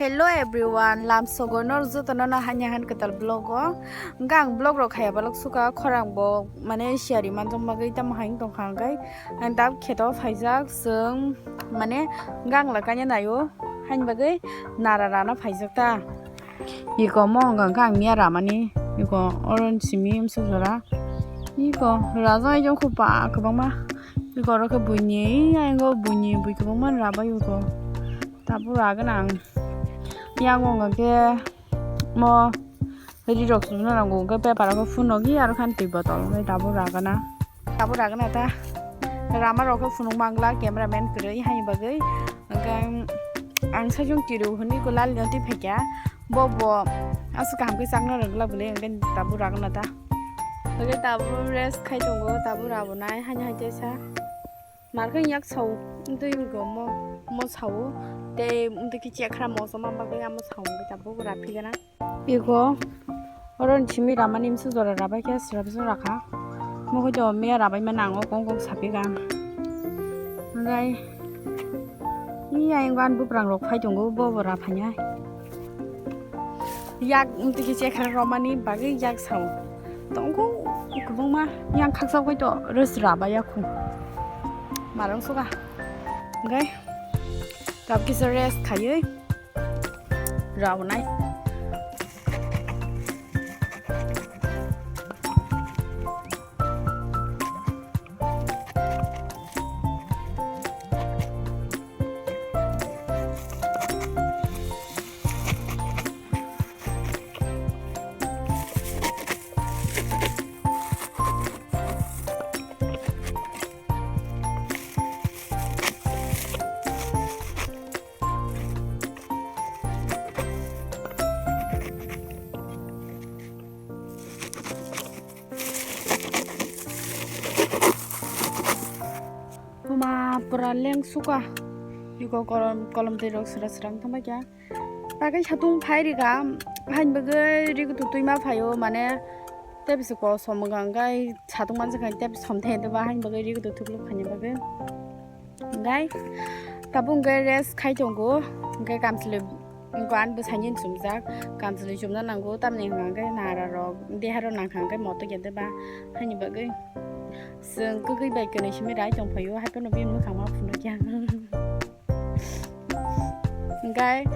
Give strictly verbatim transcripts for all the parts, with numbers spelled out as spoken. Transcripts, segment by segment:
Hello everyone, lamsogo nor jotono no hanya han kwtal vlog o. Hwnkhe ang vlog rok khaya balok suka khorang bo mane siyari manjak bagwi tamo hai wng tongkha hwnkhe ang dak kheto phaijak chwng mane gang la kaina naio haini bagwi nara rana phaijak ta. Iko mo hwnkha hwnkhe ang miya ramani iko oron simi msa jora iko rajak aijak khupa kwbangma iko oro khe buini ayang o buini bui kwbangma rabai iko. Tabuk ragwna ang yang wng khe mo ri rok sumna nango hwnkhe paper o khe phunukgwi aro khan twi botol hwnkhe tabuk ragwna tabuk ragwna ta rama rok khe phunuk mangla camera man kwrwi haini bagwi hwnkhe ang sajung kiru hwnwi ko lal no twi phaikha bo bo aswk kaham khe chakna rwngla bwlwi hwnkhe tabuk ragwna ta hwnkhe tabuk rest khai tongo tabuk rabonai haini hai teisa. Markhe yak sao, wngtwi wngkhe omo, omo sao, tei wngtwi khe chekhra moso ma bagwi amo sao wngkhe tabuk raphigana. Iko, oro ni simi ramani msu jora rabai khe srapsa rakha. Omo khe to miya rabai mani ang o kong kong sapikha. Hwnkhe, iya ayang ani buprang rok phai tongo, bo bo raphainai. Yak wngtwi khe chekhra romani bagwi yak sao. Tongo kwbangma yang khaksa bai to rest raba yakho. Marang suka. Hwnkhe tab kisa rest khaiwi rawnai. Buma pura leng suka. Iko kolom, kolom twi rok sra sra wng thangbai kha. Bagwi satung phai rikha. Hain bagwi ri kutu twi ma phaio mane. Tei bisi kosom wngkha hwnkhe satung manjakha tei som the ba hain bagwi ri kutu thuklu khaina bagwi. Hwnkhe tabuk hwnkhe rest khai tongo. Hwnkhe kamchwlwi Wngkha ani bwsaini chumjak, kamchwlwi chumna nango, tamni hwnka hwnkhe nara rok deha rok nangkha hwnkhe moto ya de ba, haini bagwi chwng kwgwi bai kwnwi simi rai tongphaio, haiphano bini mwkhang ma phunukya. Hwnkhe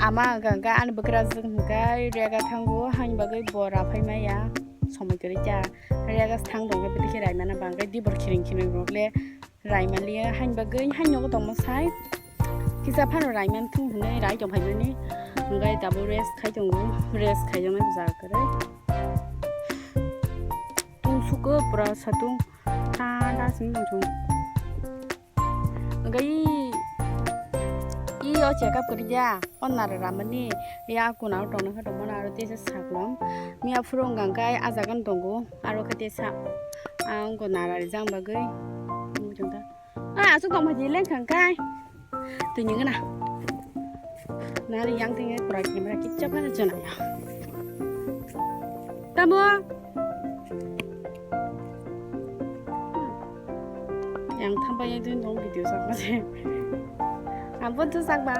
ama hwnka hwnkhe ani bwkrajwk hwnkhe rega thango, haini bagwi bo raphai maya, somoi kwrwi kha, rega thang tongkhe bwtwi khe raimana ba hwnkhe dibor khiring khiring rok le. Raimaliya hain bagwi hain nogo tongma sai. Kisa phano raiman thung hwnwi rai tong phaimani. Hwnkhe tabuk rest khai tongo. Rest khaijaknai jaga kwrwi. Tung suko pura satung. Ta ta sing tong chung. Hwnkhe i, i o check up kwrwi ya. O nara ramani ya kuna o tongna khe tongmani aro teisa saklom. Miya phuru wngkha khe a jaga no tongo aro khe teisa ang ko nara rijak bagwi. Wngwi tongkha. A aswk tongma je lengkha khe. Twi ni gana. Nari yang twi pura camera kichap na jana ya. Tamo. Yang thampai yang twi nong video sakma se. Ampun tu sakba.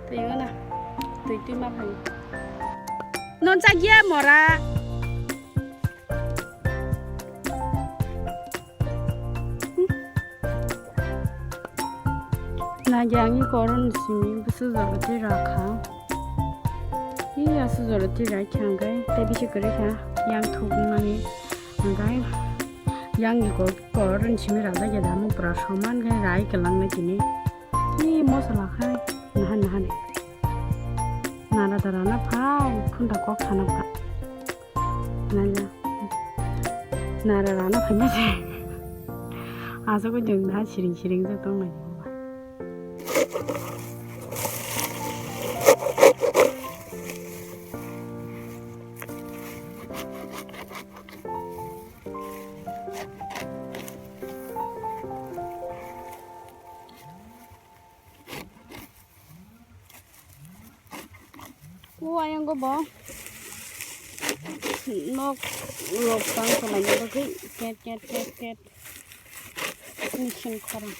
Twi gana. Twi twi ma phai. Non chagya mora. Na yang i koron simi busu jora twi rakha. I asu jora twi rai kha hwnkhe tei bisi kwrwi kha yang thukmani hwnkhe yang i kor koron simi rajak ya da mung pura soman khe rai kwlangna tini. I mosola khai naha naha ni nara dara na phai khunda kok sana phai. Nanya. Nara rana phaima se. Aswk oi jeng na siring siring se tong nai. O ayang go bo. Nok rok tang khamani bagwi ket ket ket ket. Machine khorang.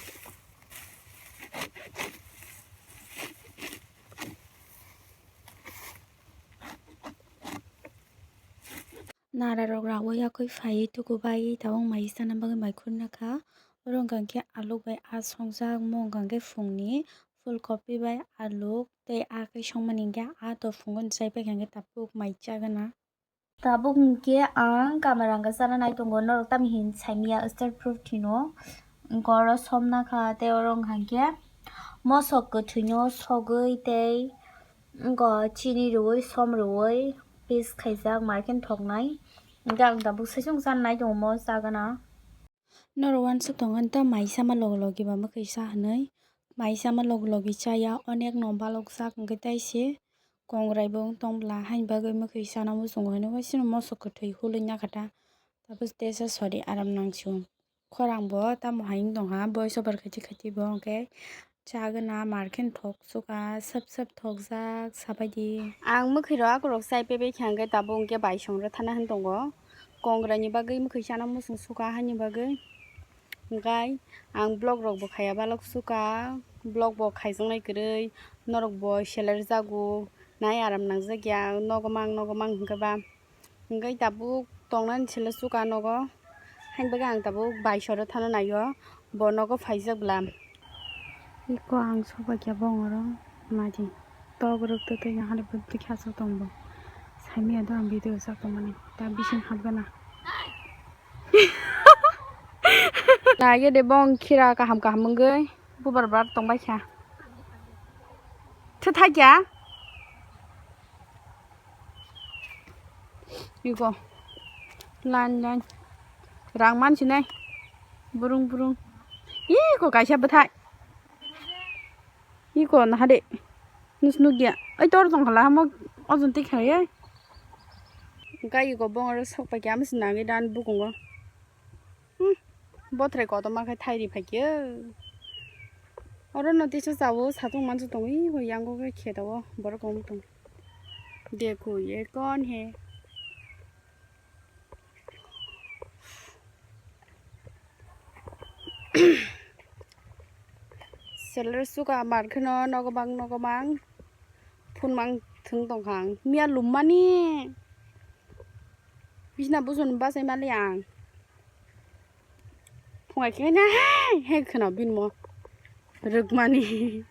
Nara rok rawi yakwi phaiwi tuku bai tabuk mai sana bagwi mai khurna kha. Oro wngkha khe aluk bai aa songjak, mo wngkha khe phungni phulkopi bai aluk tei aa khe songmani hwnkhe aa to phungo chai paikha hwnkhe tabuk mai chagana. Tabuk hwnkhe ang kamaranga chana nai tongo, norok tamo hin saimya star fruit hino, wngkha oro somna kha tei oro wngkha khe mosok kwthwino sogwi tei wngkha chini rwui som rwui piece khaijak markhe thoknai, hwnkhe ang tabuk saichung chana nai tongo mo chagana. Norok uansuk tongo, nta mai sama logi logi ba mwkhwi sa hinwi. Mai sama logi logi chaya, onek no balokjak, hwnkhe tei se kongrai bo wng tong bwla, haini bagwi mwkhwi sana muchungo hinwi waisano mosok kwthwi hulwi nakha ta. Tabuk tesa sori aram nangsu. Khorang bo tamo hai wng tongkha, voice over khaiti khaiti bo, hwnkhe chagana markhe thok sukha, sap sap thokjak, sabaidi. Ang mwkhwi rok akorok chai pebai kha, hwnkhe tabuk hwnkhe baisong rw thana hin tongo. Kongrai ni bagwi mwkhwi sana muchung sukha haini bagwi. Hwnkhe ang vlog rok bo khaiya balok sukha, vlog bo khaijaknai kwrwi, norok bo seler jago, nai aram nangjak ya, nogo mang, nogo mang hwnkhe ba. Hwnkhe tabuk tongnani sele sukha nogo, haini bagwi ang tabuk baisoro thana naio, bo nogo phaijak bwla. Iko ang sobaikya bongoro naidi. Tok rwk twi twi hali bwtwi khe aswk tong bo. Saimanya do ang video sak tongmani. Ta bising hapgana. Naigede bong khira kaham kaham wngwi bubar bar tongbaikha. Thwthaikya. Iko. Line line. Rang mansinai. Burung burung. Iko kaisa bwthai. Iko nahade. Nus nugya. Ai tor tong khala mo ojon tik hai. Gai iko bong aro sok pai kya misi nangi dan bukungo. Hmm. Bothrai kotorma khe thairi phaikhe. Oro no tisa chawo satung mansa tongo, ui, ui, yango khe khe tawo borok wng tong. Dekho, ye kon he? Seler suka mar kheno nogo bang, nogo bang. Phun mang thwng tongkha ang. Miya lummani. Bisna busuni bachai mali ang. Phungai khe na he, he kheno bini mo rwkmani.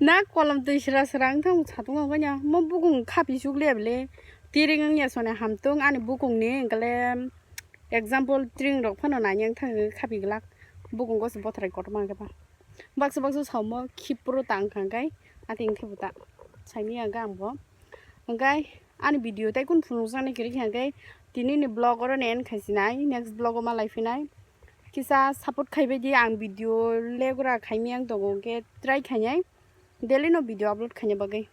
Na kolom twi sra sra wng thang satung wng kanya. Mo bukung khapi suk le bele. Tiring wng ya sone hamtung ani bukung ni wng kale. Example, tring rok phano nai wng thang khapi glak. Bukung go se bothrai kotor mang khe ba. Baksa baksa samo khipro tang kha hwnkhe atwng khe bo ta saimanya hwnkhe ang bo. Hwnkhe ani video tei kunu phunukjaknai kwrwi kha hwnkhe tini ni vlog oro ni end khai sinai, next vlog o malai phinai. Kisa support khai bai di, ang video le gura khai miyang tongo hwnkhe try khainai daily no video upload khaina bagwi.